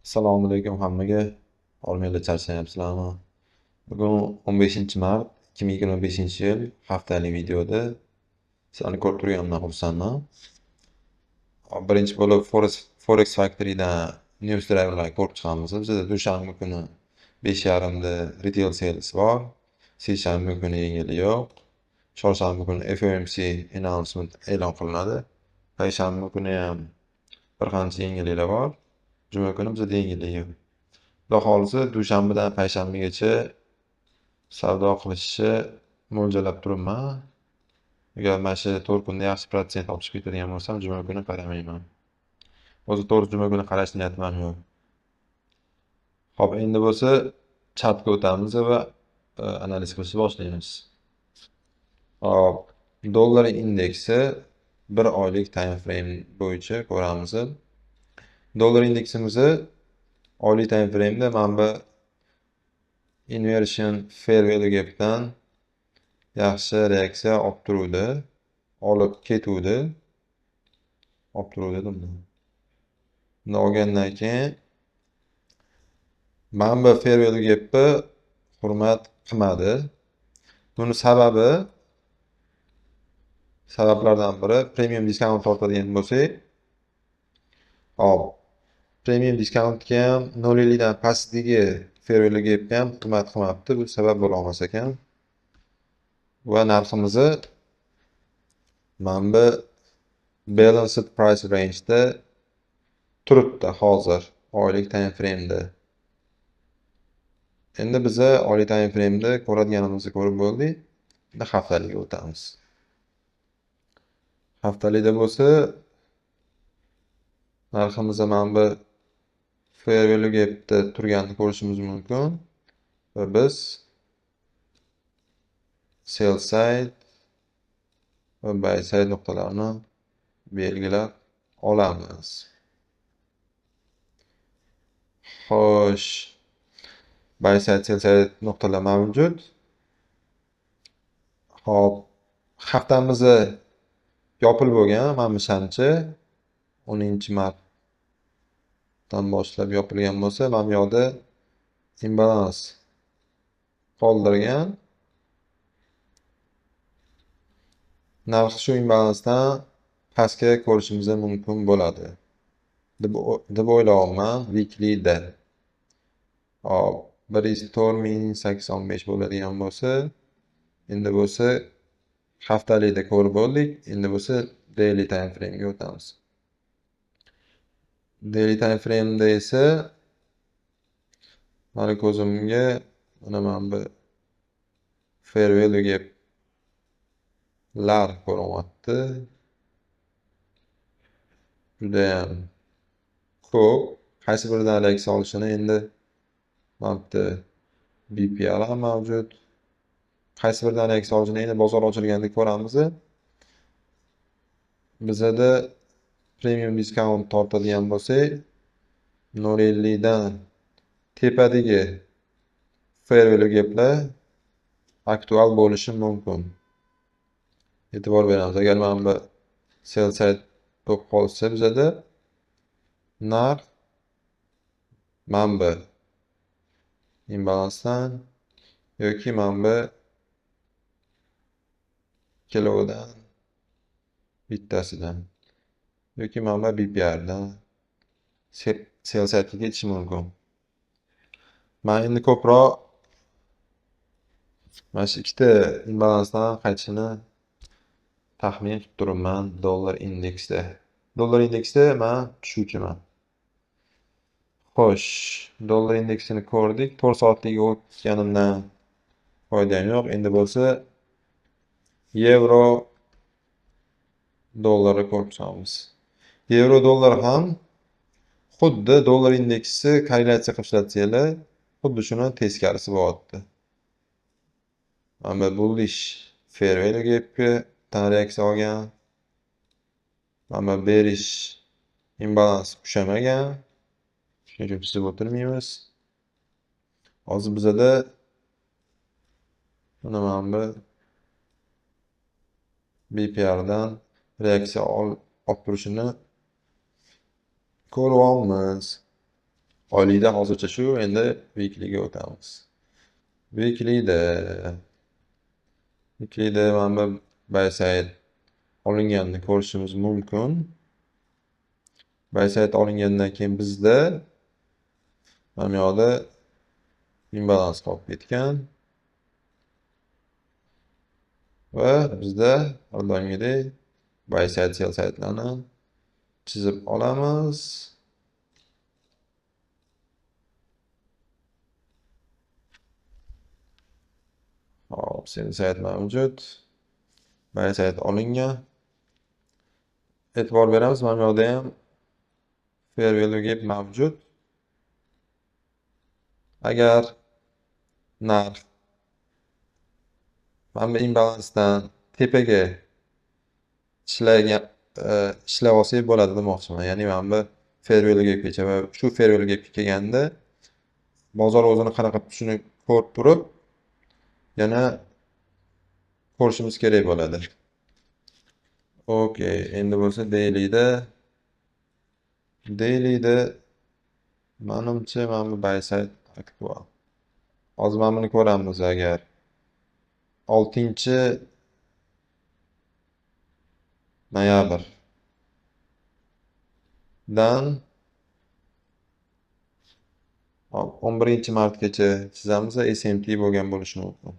Assalomu alaykum hammaga. Olmanglar, charchamayapsizlarmi? Bugun 15 mart 2025-yil haftalik videoda sizlarni ko'rib turganimdan xursandman. Birinchi bo'lib Forex Factory'dan news driverlarni ko'rib chiqamiz. Bizda dushanba kuni 5:30da retail sales bor. Seshanba kuni yangilik yo'q. Chorshanba kuni FOMC announcement e'lon qilinadi. Payshanba kuni ham bir qancha yangiliklar bor. Juma kuni bizda yangilik yo'q. Xudo xohlasa, dushanbadan payshanbagacha savdo qilishni mo'ljallab turibman. Agar mana shu 4 kunda yaxshi protsent olib chiqib ketadigan bo'lsam, juma kuni qaramayman. O'zi to'g'ri, juma kuni qarash niyatim ham yo'q. Xo'p, endi bo'lsa chartga o'tamiz va analiz qilishni boshlaymiz. Xo'p, dollar indeksi bir oylik time frame bo'yicha ko'ramiz. Dollar indeksimizni oylik time frame'da mana bu inversion fair value gapdan yaxshi reaksiya olib turuvdi, olib ketuvdi. Olib turuvdi dedim. Buni olgandan keyin mana bu fair value gapni hurmat qilmadi. Buni sabablardan biri premium discount tortadigan bo'lsak, hop, premium discountga ham 0.50 dan pastdagi fair value gapni ham hurmat qilmabdi. Bu sabab bo'la olmas ekan. Va narximizni mana bu balanced price range'da turibdi hozir oylik time frame'da. Endi biza oylik time frame'da ko'radiganimizni ko'rib bo'ldik. Endi haftalikka o'tamiz. Haftalikda bo'lsa narximiz mana bu fair value gapda turganini ko'rishimiz mumkin va biz sell side va buy side nuqtalarini belgilab olamiz. Xo'sh, buy side, sell side nuqtalar mavjud. Xo'p, haftamizni yopilib bo'lgan, mana bu shanchi 10-martdan boshlab yopilgan bo'lsa, mana bu yoqda imbalans qoldirgan. Narx shu imbalansdan pastga ko'rishimiz mumkin bo'ladi deb o'ylayapman weeklyda. Hop, 104 085 bo'ladigan bo'lsa, endi bo'lsa haftalikda ko'rib bo'ldik, endi bo'lsa daily time frame'ga o'tamiz. Daily time frame'da esa mani ko'zimga mana bu fair value gaplar ko'rinyapti. Judayam ko'p. Qaysi biridan reaksiya olishini endi mana bu yerda BPR ham mavjud. Qaysi biridan reaksiya olishini endi bozor ochilganda ko'ramiz. Bizada premium discount tortadigan bo'lsak, 0.50 dan tepadagi fair value gaplar aktual bo'lishi mumkin. E'tibor beramiz. Agar mana bu sell side bo'lib qolsa, bizada narx mana bu imbalansdan yoki mana bu ikkovidan bittasidan yoki mana bu BPRdan sell sidega ketishi mumkin. Men endi ko'proq mana shu ikkita imbalansdan qaytishini taxmin qilib turibman dollar indeksda. Dollar indeksda men tushuvchiman. Xo'sh, dollar indeksini ko'rdik. 4 soatlikka o'tganimdan foydam yo'q. Endi bo'lsa yevro dollarni ko'rib chiqamiz. Yevro dollar ham xuddi dollar indeksi korrelyatsiya qilib ishlatsanglar, xuddi shuni teskarisi bo'lyapti. Mana bu bullish fair value gapga reaksiya olgan. Mana bu bearish imbalans ushamagan. Shuning uchun chizib o'tirmaymiz. Hozir bizada mana bu BPRdan reaksiya olib turishini ko'ryapmiz. Oylikda hozircha shu, endi weeklyga o'tamiz. Weeklyda mana bu buy side olinganini ko'rishimiz mumkin. Buy side olingandan keyin bizda mana bu yoqda imbalans qolib ketgan. Va bizda har doimgidek buy side, sell side'larni chizib olamiz. Hop, sell side mavjud. Buy side olingan. E'tibor beramiz, mana bu yoqda ham fair value gap mavjud. Agar narx mana bu imbalansdan tepaga ishlab olsak bo'ladi demoqchiman. Ya'ni mana bu fair value gapgacha va shu fair value gapga kelganda bozor o'zini qanaqa tutishini ko'rib turib yana ko'rishimiz kerak bo'ladi. Okey, endi bo'lsa dailyda menimcha mana bu buy side aktual. Hozir mana buni ko'ramiz agar 6-noyabrdan 11-martgacha chizamiz, SMT bo'lgan bo'lishi mumkin.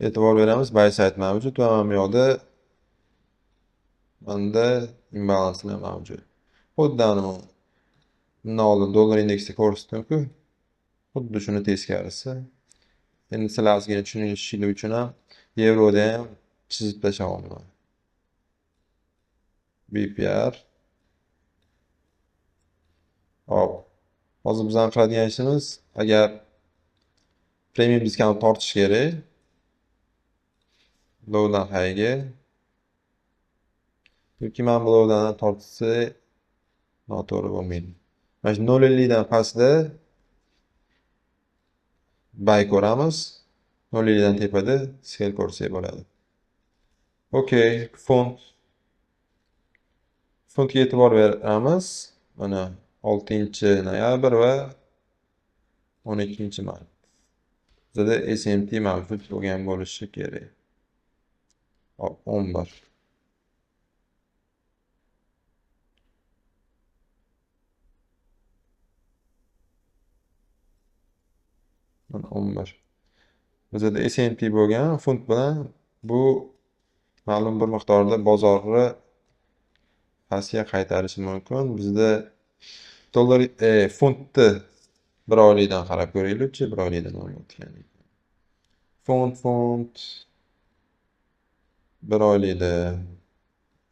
E'tibor beramiz, buy side mavjud va mana bu yoqda menda imbalanslar mavjud. Xuddi bundan oldin dollar indeksda ko'rsatdim-ku, xuddi shuni teskarisi. Endi sizlar ozgina tushunishingiz uchun ham yevroda ham chizib tashlayapman. BPR. Hop. Hozir bizning qiladigan ishimiz, agar premium discount tortish kerak. Lowdan highga. Yoki mana bu lowdan tortsa noto'g'ri bo'lmaydi. Mana shu 0.50 dan pastda buy ko'ramiz. 0.50 dan tepada sell ko'rsak bo'ladi. Okey, funt. Funtga e'tibor beramiz. Mana 6-noyabr va 12-mart. Bizda SMT mavjud bo'lgan bo'lishi kerak. Hop, 11. Mana 11. Bizda SMT bo'lgan funt bilan bu ma'lum bir miqdorda bozorni pastga qaytarishi mumkin. Bizda dollar funtni bir oylikdan qarab ko'raylikchi, bir oylikdan o'tgan. Funt bir oylikda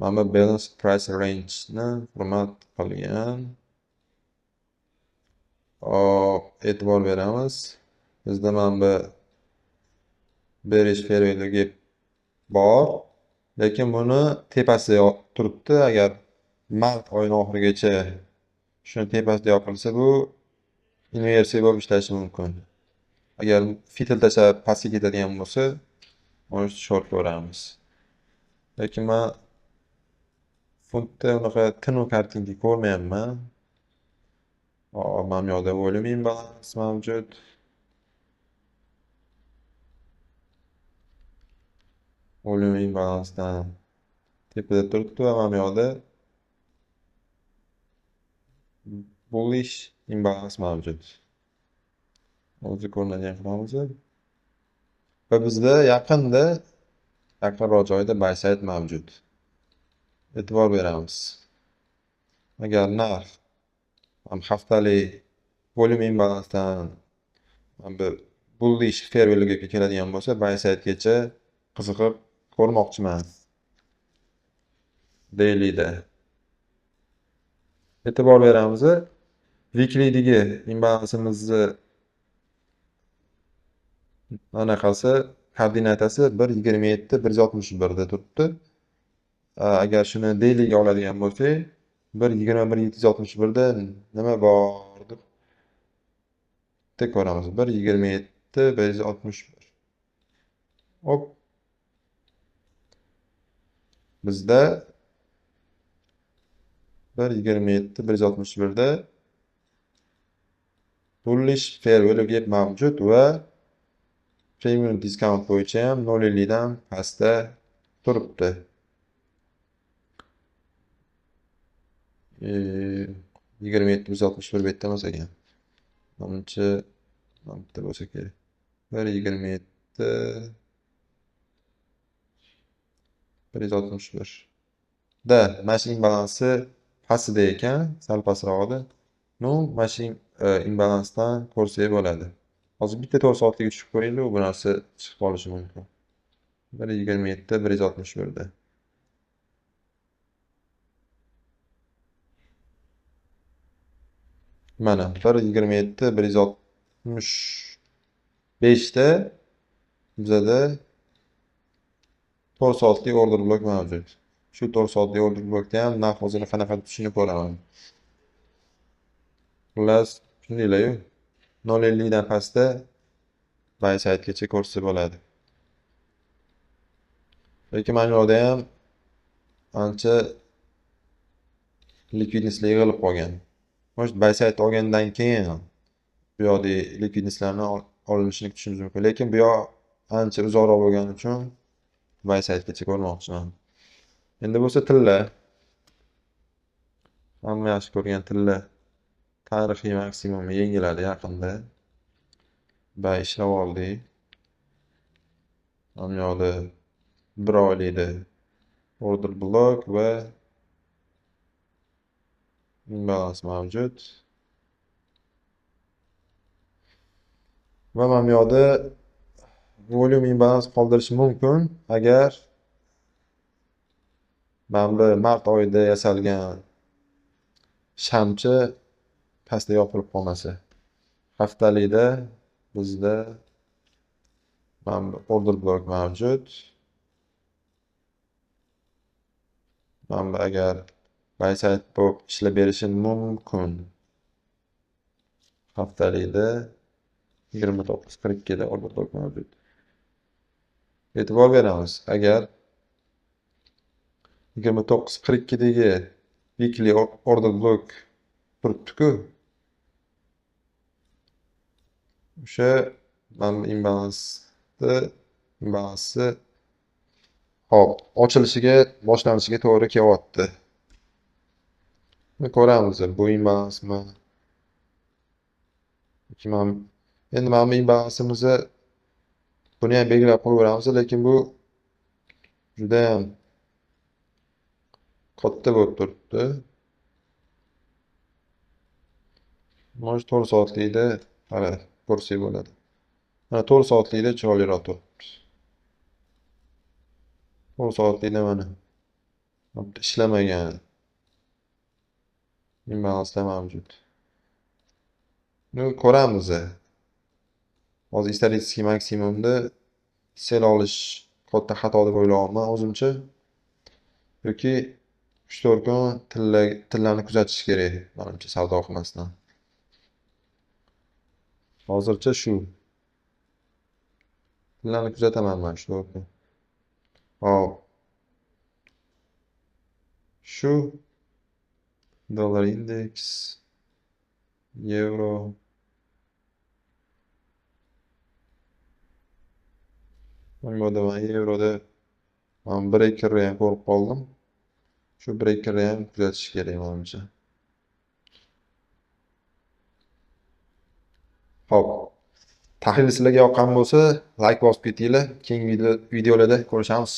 mana bu balance price range ni hurmat qilgan. Hop, e'tibor beramiz. Bizda mana bu bearish fair value gap bor, lekin buni tepasida turibdi. Agar mart oyining oxirigacha shuni tepasida yopilsa, bu inversiya bo'lib ishlashi mumkin. Agar fitil tashlab pastga ketadigan bo'lsa, uni short ko'ramiz. Lekin men funtda unaqa tiniq kartinka ko'rmayapman. Hop, mana bu yoqda volume imbalance mavjud. Volume imbalancedan tepada turibdi va mana bu yoqda bullish imbalance mavjud. Hozir ko'rinadigan qilamiz. Va bizda yaqinroq joyda buy side mavjud. E'tibor beramiz. Agar narx ham haftalik volume imbalancedan ham bir bullish fair value gapga keladigan bo'lsa, buy sidegacha qiziqib ko'rmoqchiman. Dailyda. E'tibor beramiz. Weeklydagi imbalansimizni anaqasi, koordinatasi 1.27, 161 da turibdi. Agar shuni dailyga oladigan bo'lsak, 1.21, 761 da nima bor deb bitta ko'ramiz. 1.27, 161. Hop. Bizda 1.27, 161 da Bullish fair value gap mavjud va premium discount bo'yicha ham 0.50 dan pastda turibdi. 27.161 bu yerda emas ekan. Manimcha mana bitta bo'lsa kerak. 1.27 161. Da, mana shu imbalansi pastida ekan, sal pastrog'ida. No, mana shu imbalansdan ko'rsak bo'ladi. Hozir bitta 4 soatlikka tushib ko'raylik, bu narsa chiqib qolishi mumkin. 1.27 161 da. Mana 1.27 165 da bizada 4 soatlik order blok mavjud. Shu 4 soatlik order blokda ham narx o'zini qanaqa tushishini ko'raman. Xullas, shundaylar-yu. 0.50 dan pastda buy sidegacha ko'rsa bo'ladi. Lekin mana bu yerda ham ancha likvidnostlar yig'ilib qolgan. Может, buy side olgandan keyin bu yoqdagi likvidnostlarni olinishini kutishimiz mumkin. Lekin bu yoq ancha uzoqroq bo'lgani uchun buy sidegacha ko'rmoqchiman. Endi bo'lsa tilla. Hamma yaxshi ko'rgan tilla tarixiy maksimumni yengiladi yaqinda. Buy ishlab oldik. Mana bu yoqda 1 oylikda order block va imbalans mavjud. Va mana bu yoqda volume imbalans qoldirishi mumkin agar mana bu mart oyida yasalgan shamchi pastda yopilib qolmasa. Haftalikda bizda mana bu order block mavjud. Mana bu agar buy side bo'lib ishlab berishi mumkin. Haftalikda 29.42 da order block mavjud. E'tibor beramiz. Agar 29.42 dagi weekly order block turibdi-ku, o'sha mana bu imbalansni hop, ochilishiga, boshlanishiga to'g'ri kelyapti. Buni ko'ramiz, bu imbalansmi? Yoki endi mana bu imbalansimizni buni ham belgilab qo'yaveramiz, lekin bu juda ham katta bo'lib turibdi. Может, 4 soatlikda qara ko'rsak bo'ladi. Mana 4 soatlikda chiroyliroq turibdi. 4 soatlikda mana ishlamagan imbalanslar mavjud. Buni ko'ramiz. Hozir исторический maksimumda sell olish katta xato deb o'ylayapman o'zimcha. Yoki 3-4 kun tillani kuzatish kerak, menimcha savdo qilmasdan. Hozircha shu. Tillani kuzataman men 3-4 kun. Hop. Shu dollar indeks, yevro. Mana man yevroda man breakerni ham ko'rib qoldim. Shu breakerni ham kuzatish kerak menimcha. Hop. Tahlil sizlarga yoqqan bo'lsa, like bosib ketinglar. Keyingi videolarda ko'rishamiz.